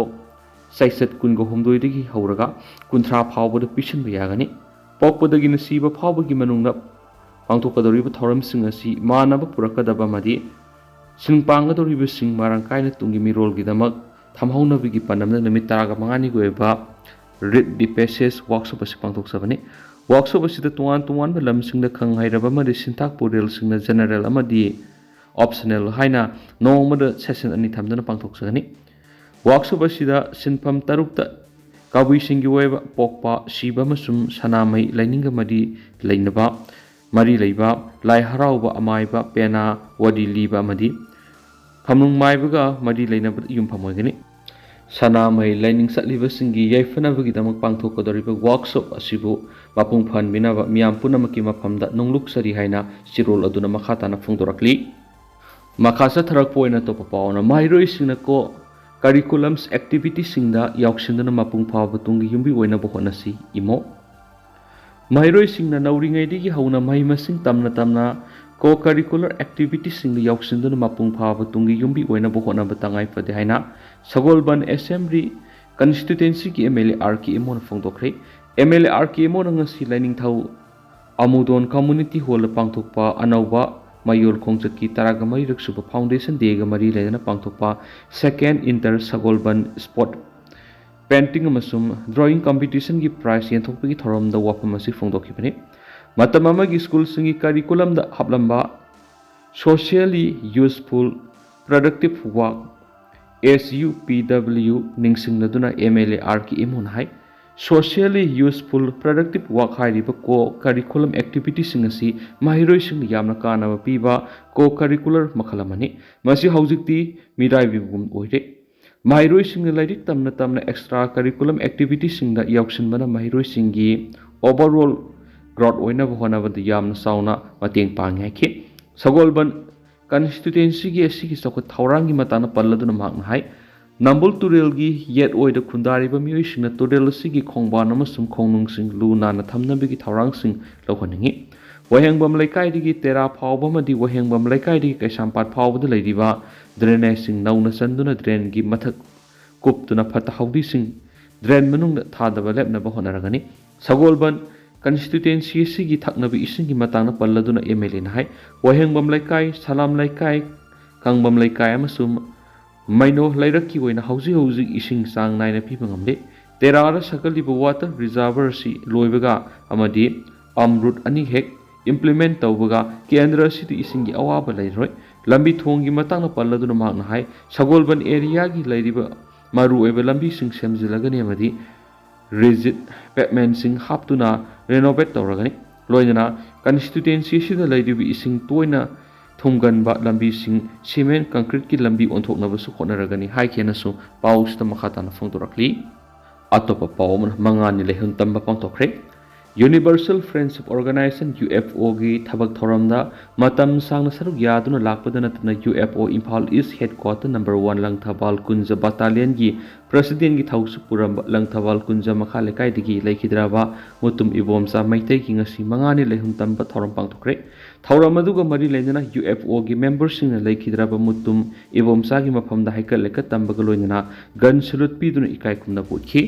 ꯆꯩꯆꯠ ꯀꯨꯟꯒ ꯍꯨꯝꯗꯣꯏꯗꯒꯤ ꯍꯧꯔꯒ ꯀꯨꯟꯊ꯭ꯔꯥ ꯐꯥꯎꯕꯗ ꯄꯤꯁꯤꯟꯕ ꯌꯥꯒꯅꯤ꯫ ꯄꯣꯛꯄꯗꯒꯤꯅ ꯁꯤꯕ ꯐꯥꯎꯕꯒꯤ ꯃꯅꯨꯡꯗ ꯄꯥꯡꯊꯣꯛꯀꯗꯧꯔꯤꯕ ꯊꯧꯔꯝꯁꯤꯡ ꯑꯁꯤ ꯃꯥꯟꯅꯕ ꯄꯨꯔꯛꯀꯗꯕ ꯑꯃꯗꯤ ꯁꯤꯡ ꯄꯥꯡꯒꯗꯧꯔꯤꯕꯁꯤꯡ ꯃꯔꯥꯡ ꯀꯥꯏꯅ ꯇꯨꯡꯒꯤ ꯃꯤꯔꯣꯜꯒꯤꯗꯃꯛ ꯊꯝꯍꯧꯅꯕꯒꯤ ꯄꯥꯟꯗꯝꯗ ꯅꯨꯃꯤꯠ ꯇꯔꯥꯒ ꯃꯉꯥꯅꯤꯒꯤ ꯑꯣꯏꯕ Rite de Passage workshop ꯑꯁꯤ ꯄꯥꯡꯊꯣꯛꯆꯕꯅꯤ꯫ Workshop ꯑꯁꯤꯗ ꯇꯣꯉꯥꯟ ꯇꯣꯉꯥꯟꯕ ꯂꯝꯁꯤꯡꯗ ꯈꯪ ꯍꯩꯔꯕ ꯑꯃꯗꯤ ꯁꯤꯟꯊꯥꯛ ꯄꯨꯔꯦꯜꯁꯤꯡꯅ general ꯑꯃꯗꯤ optional ꯍꯥꯏꯅ ꯅꯣꯡꯃꯗ session ꯑꯅꯤ ꯊꯝꯗꯨꯅ ꯄꯥꯡꯊꯣꯛꯆꯒꯅꯤ꯫ Workshop ꯑꯁꯤꯗ ꯁꯤꯟꯐꯝ ꯇꯔꯨꯛꯇ ꯀꯕꯨꯏꯁꯤꯡꯒꯤ ꯑꯣꯏꯕ ꯄꯣꯛꯄ, ꯁꯤꯕ ꯑꯃꯁꯨꯡ ꯁꯅꯥꯃꯍꯤ ꯂꯥꯏꯅꯤꯡꯒ ꯃꯔꯤ ꯂꯩꯅꯕ, ꯃꯔꯤ ꯂꯩꯕ, ꯂꯥꯏ ꯍꯔꯥꯎꯕ, ꯑꯃꯥꯏꯕ, ꯄꯦꯅꯥ, ꯋꯥꯔꯤ ꯂꯤꯕ ꯑꯃꯗꯤ ꯐꯝꯅꯨꯡ ꯃꯥꯏꯕꯒ ꯃꯔꯤ ꯂꯩꯅꯕꯗ ꯌꯨꯝꯐꯝ ꯑꯣꯏꯒꯅꯤ꯫ ꯁꯅꯥꯃꯍꯤ ꯂꯥꯏꯅꯤꯡ ꯆꯠꯂꯤꯕꯁꯤꯡꯒꯤ ꯌꯥꯏꯐꯅꯕꯒꯤꯗꯃꯛ ꯄꯥꯡꯊꯣꯛꯀꯗꯧꯔꯤꯕ workshop ꯑꯁꯤꯕꯨ ꯃꯄꯨꯡ ꯐꯥꯍꯟꯕꯤꯅꯕ ꯃꯤꯌꯥꯝ ꯄꯨꯝꯅꯃꯛꯀꯤ ꯃꯐꯝꯗ ꯅꯣꯡꯂꯨꯛꯆꯔꯤ ꯍꯥꯏꯅ ꯆꯦꯔꯣꯜ ꯑꯗꯨꯅ ꯃꯈꯥ ꯇꯥꯅ ꯐꯣꯡꯗꯣꯔꯛꯂꯤ꯫ ꯃꯈꯥ ꯆꯠꯊꯔꯛꯄ ꯑꯣꯏꯅ ꯑꯇꯣꯞꯄ ꯄꯥꯎ ꯑꯃꯅ, ꯃꯍꯩꯔꯣꯏꯁꯤꯡꯅ co-curriculums activitiesꯁꯤꯡꯗ ꯌꯥꯎꯁꯤꯟꯗꯨꯅ ꯃꯄꯨꯡ ꯐꯥꯕ ꯇꯨꯡꯒꯤ ꯌꯨꯝꯕꯤ ꯑꯣꯏꯅꯕ ꯍꯣꯠꯅꯁꯤ ꯏꯃꯣ꯫ ꯃꯍꯩꯔꯣꯏꯁꯤꯡꯅ ꯅꯧꯔꯤꯉꯩꯗꯒꯤ ꯍꯧꯅ ꯃꯍꯩ ꯃꯁꯤꯡ ꯇꯝꯅ ꯇꯝꯅ co-curricular activitiesꯁꯤꯡꯗ ꯌꯥꯎꯁꯤꯟꯗꯨꯅ ꯃꯄꯨꯡ ꯐꯥꯕ ꯇꯨꯡꯒꯤ ꯌꯨꯝꯕꯤ ꯑꯣꯏꯅꯕ ꯍꯣꯠꯅꯕ ꯇꯉꯥꯏ ꯐꯗꯦ ꯍꯥꯏꯅ ꯁꯒꯣꯜꯕꯟ Assembly Constituencyꯒꯤ M L A R K ꯏꯃꯣꯅ ꯐꯣꯡꯗꯣꯛꯈ꯭ꯔꯦ꯫ M L A R K ꯏꯃꯣꯅ ꯉꯁꯤ ꯂꯥꯏꯅꯤꯡꯊꯧ ꯑꯃꯨꯗꯣꯟ ꯀꯝꯃ꯭ꯌꯨꯅꯤꯇꯤ ꯍꯣꯜꯗ ꯄꯥꯡꯊꯣꯛꯄ ꯑꯅꯧꯕ ꯃꯌꯣꯜ ꯈꯣꯡꯆꯠꯀꯤ ꯇꯔꯥꯒ ꯃꯔꯤꯔꯛ ꯁꯨꯕ ꯐꯥꯎꯟꯗꯦꯁꯟ ꯗꯦꯒ ꯃꯔꯤ ꯂꯩꯅꯅ ꯄꯥꯡꯊꯣꯛꯄ ꯁꯦꯀꯦꯟ ꯏꯟꯇꯔ ꯁꯒꯣꯜꯕꯟ ꯁ꯭ꯄꯣꯔꯠ ꯄꯦꯟꯇꯤꯡ ꯑꯃꯁꯨꯡ ꯗ꯭ꯔꯣꯌꯤꯡ ꯀꯝꯄꯤꯇꯤꯁꯟꯒꯤ ꯄ꯭ꯔꯥꯏꯖ ꯌꯦꯟꯊꯣꯛꯄꯒꯤ ꯊꯧꯔꯝꯗ ꯋꯥꯐꯝ ꯑꯁꯤ ꯐꯣꯡꯗꯣꯛꯈꯤꯕꯅꯤ꯫ ꯃꯇꯝ ꯑꯃꯒꯤ ꯁ꯭ꯀꯨꯜꯁꯤꯡꯒꯤ ꯀꯔꯤꯀꯨꯂꯝꯗ ꯍꯥꯞꯂꯝꯕ Socially Useful Productive Work, S U P W, ꯅꯤꯡꯁꯤꯡꯂꯗꯨꯅ M L A R K ꯏꯃꯣꯅ high, Socially Useful Productive Work ꯍꯥꯏꯔꯤꯕ ꯀꯣ ꯀꯔꯤꯀꯨꯂꯝ ꯑꯦꯛꯇꯤꯚꯤꯇꯤꯁꯤꯡ ꯑꯁꯤ ꯃꯍꯩꯔꯣꯏꯁꯤꯡꯗ ꯌꯥꯝꯅ ꯀꯥꯟꯅꯕ ꯄꯤꯕ ꯀꯣ ꯀꯔꯤꯀꯨꯂꯔ ꯃꯈꯜ ꯑꯃꯅꯤ꯫ ꯃꯁꯤ ꯍꯧꯖꯤꯛꯇꯤ ꯃꯤꯔꯥꯏꯕꯤꯕꯒꯨꯝ ꯑꯣꯏꯔꯦ꯫ ꯃꯍꯩꯔꯣꯏꯁꯤꯡꯅ ꯂꯥꯏꯔꯤꯛ ꯇꯝꯅ ꯇꯝꯅ ꯑꯦꯛꯁꯇ꯭ꯔꯥ ꯀꯔꯤꯀꯨꯂꯝ ꯑꯦꯛꯇꯤꯚꯤꯇꯤꯁꯤꯡꯗ ꯌꯥꯎꯁꯤꯟꯕꯅ ꯃꯍꯩꯔꯣꯏꯁꯤꯡꯒꯤ ꯑꯣꯚꯔꯑꯣꯜ ꯒ꯭ꯔꯣꯠ ꯑꯣꯏꯅꯕ ꯍꯣꯠꯅꯕꯗ ꯌꯥꯝꯅ ꯆꯥꯎꯅ ꯃꯇꯦꯡ ꯄꯥꯡꯉꯤ ꯍꯥꯏꯈꯤ꯫ ꯁꯒꯣꯜꯕꯟ ꯀꯟꯁꯇꯤꯇ꯭ꯋꯦꯟꯁꯤꯒꯤ ꯑꯁꯤꯒꯤ ꯆꯥꯎꯈꯠ ꯊꯧꯔꯥꯡꯒꯤ ꯃꯇꯥꯡꯗ ꯄꯜꯂꯗꯨꯅ ꯃꯍꯥꯛꯅ ꯍꯥꯏ, ꯅꯝꯕꯨꯜ ꯇꯨꯔꯦꯜꯒꯤ ꯌꯦꯠ ꯑꯣꯏꯗ ꯈꯨꯟꯗꯥꯔꯤꯕ ꯃꯤꯑꯣꯏꯁꯤꯡꯅ ꯇꯨꯔꯦꯜ ꯑꯁꯤꯒꯤ ꯈꯣꯡꯕꯥꯟ ꯑꯃꯁꯨꯡ ꯈꯣꯡꯅꯨꯡꯁꯤꯡ ꯂꯨ ꯅꯥꯟꯅ ꯊꯝꯅꯕꯒꯤ ꯊꯧꯔꯥꯡꯁꯤꯡ ꯂꯧꯍꯟꯅꯤꯡꯏ꯫ ꯋꯥꯍꯦꯡꯕꯝ ꯂꯩꯀꯥꯏꯗꯒꯤ ꯇꯦꯔꯥ ꯐꯥꯎꯕ ꯑꯃꯗꯤ ꯋꯥꯍꯦꯡꯕꯝ ꯂꯩꯀꯥꯏꯗꯒꯤ ꯀꯩꯁꯥꯝꯄꯥꯠ ꯐꯥꯎꯕꯗ ꯂꯩꯔꯤꯕ ꯗ꯭ꯔꯦꯅꯦꯖꯁꯤꯡ ꯅꯧꯅ ꯆꯟꯗꯨꯅ ꯗ꯭ꯔꯦꯟꯒꯤ ꯃꯊꯛ ꯀꯨꯞꯇꯨꯅ ꯐꯠꯇ ꯍꯥꯎꯗꯤꯁꯤꯡ ꯗ꯭ꯔꯦꯟ ꯃꯅꯨꯡꯗ ꯊꯥꯗꯕ ꯂꯦꯞꯅꯕ ꯍꯣꯠꯅꯔꯒꯅꯤ꯫ ꯁꯒꯣꯜꯕꯟ ꯀꯟꯁꯇꯤꯇ꯭ꯋꯦꯟꯁꯤ ꯑꯁꯤꯒꯤ ꯊꯛꯅꯕ ꯏꯁꯤꯡꯒꯤ ꯃꯇꯥꯡꯗ ꯄꯜꯂꯗꯨꯅ M L Aꯅ ꯍꯥꯏ, ꯋꯥꯍꯦꯡꯕꯝ ꯂꯩꯀꯥꯏ, ꯁꯂꯥꯝ ꯂꯩꯀꯥꯏ, ꯀꯥꯡꯕꯝ ꯂꯩꯀꯥꯏ ꯑꯃꯁꯨꯡ ꯃꯩꯅꯣ ꯂꯩꯔꯛꯀꯤ ꯑꯣꯏꯅ ꯍꯧꯖꯤꯛ ꯍꯧꯖꯤꯛ ꯏꯁꯤꯡ ꯆꯥꯡ ꯅꯥꯏꯅ ꯄꯤꯕ ꯉꯝꯂꯦ꯫ ꯇꯦꯔꯥꯗ ꯁꯥꯒꯠꯂꯤꯕ ꯋꯥꯇꯔ ꯔꯤꯖꯥꯔꯚꯔ ꯑꯁꯤ ꯂꯣꯏꯕꯒ ꯑꯃꯗꯤ ꯄꯝ ꯔꯨꯠ ꯑꯅꯤ ꯍꯦꯛ ꯏꯝꯄ꯭ꯂꯤꯃꯦꯟ ꯇꯧꯕꯒ ꯀꯦꯟꯗ꯭ꯔ ꯑꯁꯤꯗ ꯏꯁꯤꯡꯒꯤ ꯑꯋꯥꯕ ꯂꯩꯔꯣꯏ꯫ ꯂꯝꯕꯤ ꯊꯣꯡꯒꯤ ꯃꯇꯥꯡꯗ ꯄꯜꯂꯗꯨꯅ ꯃꯍꯥꯛꯅ ꯍꯥꯏ, ꯁꯒꯣꯜꯕꯟ ꯑꯦꯔꯤꯌꯥꯒꯤ ꯂꯩꯔꯤꯕ ꯃꯔꯨꯑꯣꯏꯕ ꯂꯝꯕꯤꯁꯤꯡ ꯁꯦꯝꯖꯤꯜꯂꯒꯅꯤ ꯑꯃꯗꯤ ꯔꯤꯖꯤꯠ ꯄꯦꯚꯃꯦꯟꯁꯤꯡ ꯍꯥꯞꯇꯨꯅ ꯔꯦꯅꯣꯚꯦꯠ ꯇꯧꯔꯒꯅꯤ꯫ ꯂꯣꯏꯅꯅ ꯀꯟꯁꯇꯤꯇ꯭ꯋꯦꯟꯁꯤ ꯑꯁꯤꯗ ꯂꯩꯔꯤꯕ ꯏꯁꯤꯡ ꯇꯣꯏꯅ ꯊꯨꯝꯒꯟꯕ ꯂꯝꯕꯤꯁꯤꯡ ꯁꯤꯃꯦꯟ ꯀꯪꯀ꯭ꯔꯤꯠꯀꯤ ꯂꯝꯕꯤ ꯑꯣꯟꯊꯣꯛꯅꯕꯁꯨ ꯍꯣꯠꯅꯔꯒꯅꯤ ꯍꯥꯏꯈꯤꯅꯁꯨ ꯄꯥꯎꯁꯤꯗ ꯃꯈꯥ ꯇꯥꯅ ꯐꯣꯡꯗꯣꯔꯛꯂꯤ꯫ ꯑꯇꯣꯞꯄ ꯄꯥꯎ ꯑꯃꯅ ꯃꯉꯥꯅꯤ ꯂꯩꯍꯟ ꯇꯝꯕ ꯄꯥꯡꯊꯣꯛꯈ꯭ꯔꯦ꯫ Universal Friendship Organization, U F Oꯒꯤ ꯊꯕꯛ ꯊꯧꯔꯝꯗ ꯃꯇꯝ ꯁꯥꯡꯅ ꯁꯔꯨꯛ ꯌꯥꯗꯨꯅ ꯂꯥꯛꯄꯗ ꯅꯠꯇꯅ U F O Imphal east headquarter number one Langthabal Kunja ꯕꯠꯇꯥꯂꯤꯌꯟꯒꯤ ꯄ꯭ꯔꯁꯤꯗꯦꯟꯒꯤ ꯊꯧꯁꯨ ꯄꯨꯔꯝꯕ ꯂꯪꯊꯕꯥꯜ ꯀꯨꯟꯖ ꯃꯈꯥ ꯂꯩꯀꯥꯏꯗꯒꯤ ꯂꯩꯈꯤꯗ꯭ꯔꯕ ꯃꯨꯇꯨꯝ ꯏꯕꯣꯝꯆꯥ ꯃꯩꯇꯩꯒꯤ ꯉꯁꯤ ꯃꯉꯥꯅꯤ ꯂꯩꯍꯨꯝ ꯇꯝꯕ ꯊꯧꯔꯝ ꯄꯥꯡꯊꯣꯛꯈ꯭ꯔꯦ꯫ ꯊꯧꯔꯝ ꯑꯗꯨꯒ ꯃꯔꯤ ꯂꯩꯅꯅ U F Oꯒꯤ ꯃꯦꯝꯕꯔꯁꯤꯡꯅ ꯂꯩꯈꯤꯗ꯭ꯔꯕ ꯃꯨꯇꯨꯝ ꯏꯕꯣꯝꯆꯥꯒꯤ ꯃꯐꯝꯗ ꯍꯩꯀꯠ ꯂꯩꯀꯠ ꯇꯝꯕꯒ ꯂꯣꯏꯅꯅ ꯒꯟ ꯁꯦꯂꯨꯠ ꯄꯤꯗꯨꯅ ꯏꯀꯥꯏ ꯈꯨꯝꯅꯕ ꯎꯠꯈꯤ꯫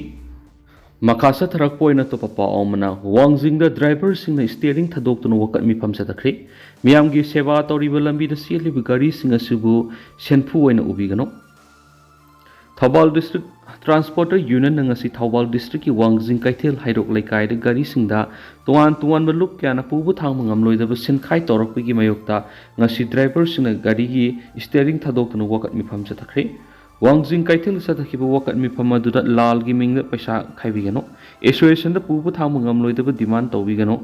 ꯃꯈꯥ ꯆꯠꯊꯔꯛꯄ ꯑꯣꯏꯅ ꯑꯇꯣꯞꯄ ꯄꯥꯎ ꯑꯃꯅ, ꯋꯥꯡꯖꯤꯡꯗ ꯗ꯭ꯔꯥꯏꯚꯔꯁꯤꯡꯅ ꯁ꯭ꯇꯤꯌꯔꯤꯡ ꯊꯥꯗꯣꯛꯇꯨꯅ ꯋꯥꯀꯠ ꯃꯤꯐꯝ ꯆꯠꯊꯈ꯭ꯔꯦ꯫ ꯃꯤꯌꯥꯝꯒꯤ ꯁꯦꯕꯥ ꯇꯧꯔꯤꯕ ꯂꯝꯕꯤꯗ ꯆꯦꯜꯂꯤꯕ ꯒꯥꯔꯤꯁꯤꯡ ꯑꯁꯤꯕꯨ ꯁꯦꯟꯐꯨ ꯑꯣꯏꯅ ꯎꯕꯤꯒꯅꯨ꯫ ꯊꯧꯕꯥꯜ ꯗꯤꯁꯇ꯭ꯔꯤꯛ ꯇ꯭ꯔꯥꯟꯁꯄꯣꯔꯇꯔ ꯌꯨꯅꯤꯌꯟꯅ ꯉꯁꯤ ꯊꯧꯕꯥꯜ ꯗꯤꯁꯇ꯭ꯔꯤꯛꯀꯤ ꯋꯥꯡꯖꯤꯡ ꯀꯩꯊꯦꯜ ꯍꯩꯔꯣꯛ ꯂꯩꯀꯥꯏꯗ ꯒꯥꯔꯤꯁꯤꯡꯗ ꯇꯣꯉꯥꯟ ꯇꯣꯉꯥꯟꯕ ꯂꯨꯞ ꯀꯌꯥꯅ ꯄꯨꯕ ꯊꯥꯡꯕ ꯉꯝꯂꯣꯏꯗꯕ ꯁꯤꯟꯈꯥꯏ ꯇꯧꯔꯛꯄꯒꯤ ꯃꯥꯌꯣꯛꯇ ꯉꯁꯤ ꯗ꯭ꯔꯥꯏꯚꯔꯁꯤꯡꯅ ꯒꯥꯔꯤꯒꯤ ꯁ꯭ꯇꯤꯌꯔꯤꯡ ꯊꯥꯗꯣꯛꯇꯨꯅ ꯋꯥꯀꯠ ꯃꯤꯐꯝ ꯆꯠꯊꯈ꯭ꯔꯦ꯫ ꯋꯥꯡꯖꯤꯡ ꯀꯩꯊꯦꯜꯗ ꯆꯠꯊꯈꯤꯕ ꯋꯥꯀꯠ ꯃꯤꯐꯝ ꯑꯗꯨꯗ ꯂꯥꯜꯒꯤ ꯃꯤꯡꯗ ꯄꯩꯁꯥ ꯈꯥꯏꯕꯤꯒꯅꯨ, ꯑꯦꯁꯣꯁꯤꯌꯦꯁꯟꯗ ꯄꯨꯕ ꯊꯥꯡꯕ ꯉꯝꯂꯣꯏꯗꯕ ꯗꯤꯃꯥꯟ ꯇꯧꯕꯤꯒꯅꯨ,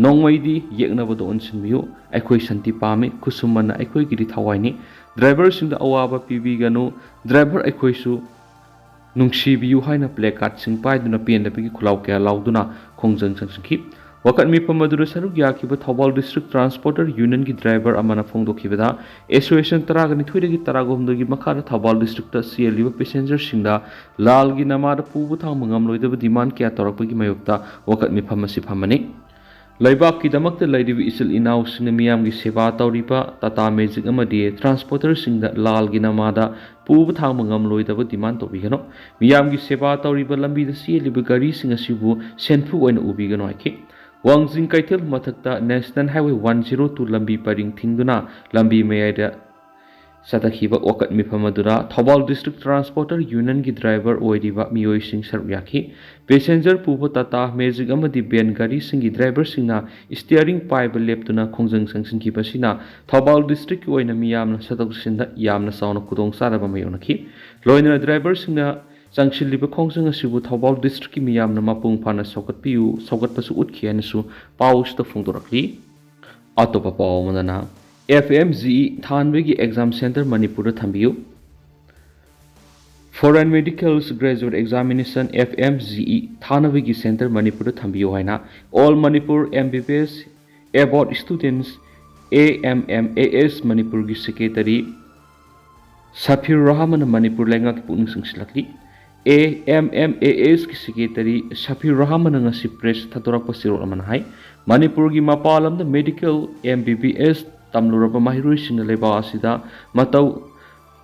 ꯅꯣꯡꯃꯩꯗꯤ ꯌꯦꯛꯅꯕꯗ ꯑꯣꯟꯁꯤꯟꯕꯤꯌꯨ, ꯑꯩꯈꯣꯏ ꯁꯥꯟꯇꯤ ꯄꯥꯝꯃꯤ, ꯈꯨꯠꯁꯨꯃꯟꯅ ꯑꯩꯈꯣꯏꯒꯤꯗꯤ ꯊꯋꯥꯏꯅꯤ, ꯗ꯭ꯔꯥꯏꯚꯔꯁꯤꯡꯗ ꯑꯋꯥꯕ ꯄꯤꯕꯤꯒꯅꯨ, ꯗ꯭ꯔꯥꯏꯚꯔ ꯑꯩꯈꯣꯏꯁꯨ ꯅꯨꯡꯁꯤꯕꯤꯌꯨ ꯍꯥꯏꯅ ꯄ꯭ꯂꯦ ꯀꯥꯔꯗꯁꯤꯡ ꯄꯥꯏꯗꯨꯅ ꯄꯦꯟꯗꯕꯒꯤ ꯈꯨꯜꯂꯥꯎ ꯀꯌꯥ ꯂꯥꯎꯗꯨꯅ ꯈꯣꯡꯖꯪ ꯆꯪꯁꯤꯟꯈꯤ꯫ ꯋꯥꯀꯠ ꯃꯤꯐꯝ ꯑꯗꯨꯗ ꯁꯔꯨꯛ ꯌꯥꯈꯤꯕ ꯊꯧꯕꯥꯜ ꯗꯤꯁꯇ꯭ꯔꯤꯛ ꯇ꯭ꯔꯥꯟꯁꯄꯣꯔꯇꯔ ꯌꯨꯅꯤꯌꯟꯒꯤ ꯗ꯭ꯔꯥꯏꯚꯔ ꯑꯃꯅ ꯐꯣꯡꯗꯣꯛꯈꯤꯕꯗ, ꯑꯦꯁꯣꯁꯤꯌꯦꯁꯟ ꯇꯔꯥꯒ ꯅꯤꯊꯣꯏꯗꯒꯤ ꯇꯔꯥꯒ ꯍꯨꯝꯗꯣꯏꯒꯤ ꯃꯈꯥꯗ ꯊꯧꯕꯥꯜ ꯗꯤꯁꯇ꯭ꯔꯤꯛꯇ ꯆꯦꯜꯂꯤꯕ ꯄꯦꯁꯦꯟꯖꯔꯁꯤꯡꯗ ꯂꯥꯜꯒꯤ ꯅꯃꯥꯗ ꯄꯨꯕ ꯊꯥꯡꯕ ꯉꯝꯂꯣꯏꯗꯕ ꯗꯤꯃꯥꯟ ꯀꯌꯥ ꯇꯧꯔꯛꯄꯒꯤ ꯃꯥꯌꯣꯛꯇ ꯋꯥꯀꯠ ꯃꯤꯐꯝ ꯑꯁꯤ ꯐꯝꯕꯅꯤ꯫ ꯂꯩꯕꯥꯛꯀꯤꯗꯃꯛꯇ ꯂꯩꯔꯤꯕ ꯏꯆꯤꯜ ꯏꯅꯥꯎꯁꯤꯡꯅ ꯃꯤꯌꯥꯝꯒꯤ ꯁꯦꯕꯥ ꯇꯧꯔꯤꯕ ꯇꯥꯇꯥ ꯃꯦꯖꯤꯛ ꯑꯃꯗꯤ ꯇ꯭ꯔꯥꯟꯁꯄꯣꯔꯇꯔꯁꯤꯡꯗ ꯂꯥꯜꯒꯤ ꯅꯃꯥꯗ ꯄꯨꯕ ꯊꯥꯡꯕ ꯉꯝꯂꯣꯏꯗꯕ ꯗꯤꯃꯥꯟ ꯇꯧꯕꯤꯒꯅꯨ꯫ ꯃꯤꯌꯥꯝꯒꯤ ꯁꯦꯕꯥ ꯇꯧꯔꯤꯕ ꯂꯝꯕꯤꯗ ꯆꯦꯜꯂꯤꯕ ꯒꯥꯔꯤꯁꯤꯡ ꯑꯁꯤꯕꯨ ꯁꯦꯟꯐꯨ ꯑꯣꯏꯅ ꯎꯕꯤꯒꯅꯨ ꯍꯥꯏꯈꯤ꯫ ꯋꯥꯡꯖꯤꯡ ꯀꯩꯊꯦꯜ ꯃꯊꯛꯇ national highway one zero two ꯂꯝꯕꯤ ꯄꯔꯤꯡ ꯊꯤꯡꯗꯨꯅ ꯂꯝꯕꯤ ꯃꯌꯥꯏꯗ ꯆꯠꯊꯈꯤꯕ ꯋꯥꯀꯠ ꯃꯤꯐꯝ ꯑꯗꯨꯗ ꯊꯧꯕꯥꯜ ꯗꯤꯁꯇ꯭ꯔꯤꯛ ꯇ꯭ꯔꯥꯟꯁꯄꯣꯔꯇꯔ ꯌꯨꯅꯤꯌꯟꯒꯤ ꯗ꯭ꯔꯥꯏꯚꯔ ꯑꯣꯏꯔꯤꯕ ꯃꯤꯑꯣꯏꯁꯤꯡ ꯁꯔꯨꯛ ꯌꯥꯈꯤ꯫ ꯄꯦꯁꯦꯟꯖꯔ ꯄꯨꯕ ꯇꯥꯇꯥ ꯃꯦꯖꯤꯛ ꯑꯃꯗꯤ ꯚꯦꯟ ꯒꯥꯔꯤꯁꯤꯡꯒꯤ ꯗ꯭ꯔꯥꯏꯚꯔꯁꯤꯡꯅ ꯁ꯭ꯇꯤꯌꯔꯤꯡ ꯄꯥꯏꯕ ꯂꯦꯞꯇꯨꯅ ꯈꯣꯡꯖꯪ ꯆꯪꯁꯤꯟꯈꯤꯕ ꯑꯁꯤꯅ ꯊꯧꯕꯥꯜ ꯗꯤꯁꯇ꯭ꯔꯤꯛꯀꯤ ꯑꯣꯏꯅ ꯃꯤꯌꯥꯝꯅ ꯆꯠꯊꯣꯛ ꯆꯠꯁꯤꯟꯗ ꯌꯥꯝꯅ ꯆꯥꯎꯅ ꯈꯨꯗꯣꯡꯆꯥꯗꯕ ꯃꯥꯌꯣꯛꯅꯈꯤ꯫ ꯂꯣꯏꯅꯅ ꯗ꯭ꯔꯥꯏꯚꯔꯁꯤꯡꯅ ꯆꯪꯁꯤꯜꯂꯤꯕ ꯈꯣꯡꯖꯪ ꯑꯁꯤꯕꯨ ꯊꯧꯕꯥꯜ ꯗꯤꯁꯇ꯭ꯔꯤꯛꯀꯤ ꯃꯤꯌꯥꯝꯅ ꯃꯄꯨꯡ ꯐꯥꯅ ꯁꯧꯒꯠꯄꯤꯌꯨ, ꯁꯧꯒꯠꯄꯁꯨ ꯎꯠꯈꯤ ꯍꯥꯏꯅꯁꯨ ꯄꯥꯎ ꯑꯁꯤꯗ ꯐꯣꯡꯗꯣꯔꯛꯂꯤ꯫ ꯑꯇꯣꯞꯄ ꯄꯥꯎ ꯑꯃꯗꯅ, F M G E ꯊꯥꯅꯕꯒꯤ exam centre ꯃꯅꯤꯄꯨꯔꯗ ꯊꯝꯕꯤꯌꯨ꯫ Foreign Medicals Graduate Examination, F M G E, ꯊꯥꯅꯕꯒꯤ ꯁꯦꯟꯇꯔ ꯃꯅꯤꯄꯨꯔꯗ ꯊꯝꯕꯤꯌꯨ ꯍꯥꯏꯅ All Manipur M B B S Abroad Students, A M M A S, ꯃꯅꯤꯄꯨꯔꯒꯤ ꯁꯦꯀ꯭ꯔꯦꯇꯔꯤ ꯁꯐꯤꯔ ꯔꯍꯃꯟꯅ ꯃꯅꯤꯄꯨꯔ ꯂꯩꯉꯥꯛꯀꯤ ꯄꯨꯛꯅꯤꯡ ꯆꯤꯡꯁꯤꯜꯂꯛꯂꯤ꯫ ꯑꯦ ꯑꯦꯝ ꯑꯦꯝ ꯑꯦ ꯑꯦꯁꯀꯤ ꯁꯦꯀ꯭ꯔꯦꯇꯔꯤ ꯁꯐꯤꯔ ꯔꯍꯃꯟꯅ ꯉꯁꯤ ꯄ꯭ꯔꯦꯁ ꯊꯥꯗꯣꯔꯛꯄ ꯆꯦꯔꯣꯜ ꯑꯃꯅ ꯍꯥꯏ, ꯃꯅꯤꯄꯨꯔꯒꯤ ꯃꯄꯥꯟ ꯂꯝꯗ medical, M B B S, ꯇꯝꯂꯨꯔꯕ ꯃꯍꯩꯔꯣꯏꯁꯤꯡꯅ ꯂꯩꯕꯥꯛ ꯑꯁꯤꯗ ꯃꯇꯧ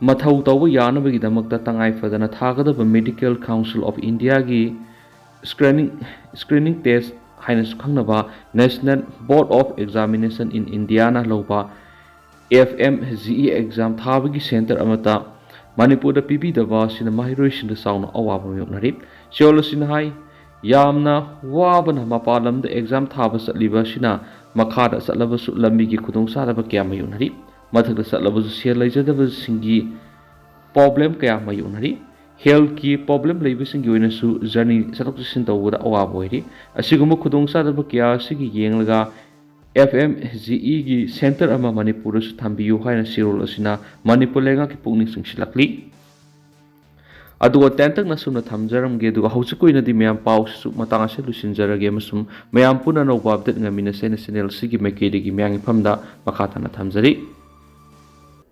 ꯃꯊꯧ ꯇꯧꯕ ꯌꯥꯅꯕꯒꯤꯗꯃꯛꯇ ꯇꯉꯥꯏ ꯐꯗꯅ ꯊꯥꯒꯗꯕ Medical Council of Indiaꯒꯤ screening screening test ꯍꯥꯏꯅꯁꯨ ꯈꯪꯅꯕ National Board of Examination in Indiaꯅ ꯂꯧꯕ F M G E exam ꯊꯥꯕꯒꯤ center ꯑꯃꯠꯇ ꯃꯅꯤꯄꯨꯔꯗ ꯄꯤꯕꯤꯗꯕ ꯑꯁꯤꯅ ꯃꯍꯩꯔꯣꯏꯁꯤꯡꯗ ꯆꯥꯎꯅ ꯑꯋꯥꯕ ꯃꯥꯌꯣꯛꯅꯔꯤ꯫ ꯁꯤꯑꯣꯜ ꯑꯁꯤꯅ ꯍꯥꯏ, ꯌꯥꯝꯅ ꯋꯥꯕꯅ ꯃꯄꯥꯟ ꯂꯝꯗ exam ꯊꯥꯕ ꯆꯠꯂꯤꯕ ꯑꯁꯤꯅ ꯃꯈꯥꯗ ꯆꯠꯂꯕꯁꯨ ꯂꯝꯕꯤꯒꯤ ꯈꯨꯗꯣꯡꯆꯥꯗꯕ ꯀꯌꯥ ꯃꯥꯌꯣꯛꯅꯔꯤ꯫ ꯃꯊꯛꯇ ꯆꯠꯂꯕꯁꯨ ꯁꯦꯜ ꯂꯩꯖꯗꯕꯁꯤꯡꯒꯤ problem ꯀꯌꯥ ꯃꯥꯌꯣꯛꯅꯔꯤ꯫ Healthꯀꯤ problem ꯂꯩꯕꯁꯤꯡꯒꯤ ꯑꯣꯏꯅꯁꯨ journey ꯆꯠꯊꯣꯛ ꯆꯠꯁꯤꯟ ꯇꯧꯕꯗ ꯑꯋꯥꯕ ꯑꯣꯏꯔꯤ꯫ ꯑꯁꯤꯒꯨꯝꯕ ꯈꯨꯗꯣꯡꯆꯥꯗꯕ ꯀꯌꯥ ꯑꯁꯤꯒꯤ ꯌꯦꯡꯂꯒ F M G Eꯒꯤ center ꯑꯃ ꯃꯅꯤꯄꯨꯔꯗꯁꯨ ꯊꯝꯕꯤꯌꯨ ꯍꯥꯏꯅ ꯁꯤꯔꯣꯜ ꯑꯁꯤꯅ ꯃꯅꯤꯄꯨꯔ ꯂꯩꯉꯥꯛꯀꯤ ꯄꯨꯛꯅꯤꯡ ꯆꯤꯡꯁꯤꯜꯂꯛꯂꯤ꯫ ꯑꯗꯨꯒ ꯇꯦꯟꯇꯛꯅ ꯁꯨꯝꯅ ꯊꯝꯖꯔꯝꯒꯦ꯫ ꯑꯗꯨꯒ ꯍꯧꯖꯤꯛꯀꯤ ꯑꯣꯏꯅꯗꯤ ꯃꯌꯥꯝ ꯄꯥꯎꯁꯤꯁꯨ ꯃꯇꯥꯡ ꯑꯁꯤꯗ ꯂꯣꯏꯁꯤꯟꯖꯔꯒꯦ ꯑꯃꯁꯨꯡ ꯃꯌꯥꯝ ꯄꯨꯟꯅ ꯑꯅꯧꯕ update ꯉꯥꯏꯃꯤꯟꯅꯁꯦ ꯍꯥꯏꯅ channel ꯑꯁꯤꯒꯤ ꯃꯥꯏꯀꯩꯗꯒꯤ ꯃꯌꯥꯝꯒꯤ ꯐꯝꯗ ꯃꯈꯥ ꯇꯥꯅ ꯊꯝꯖꯔꯤ꯫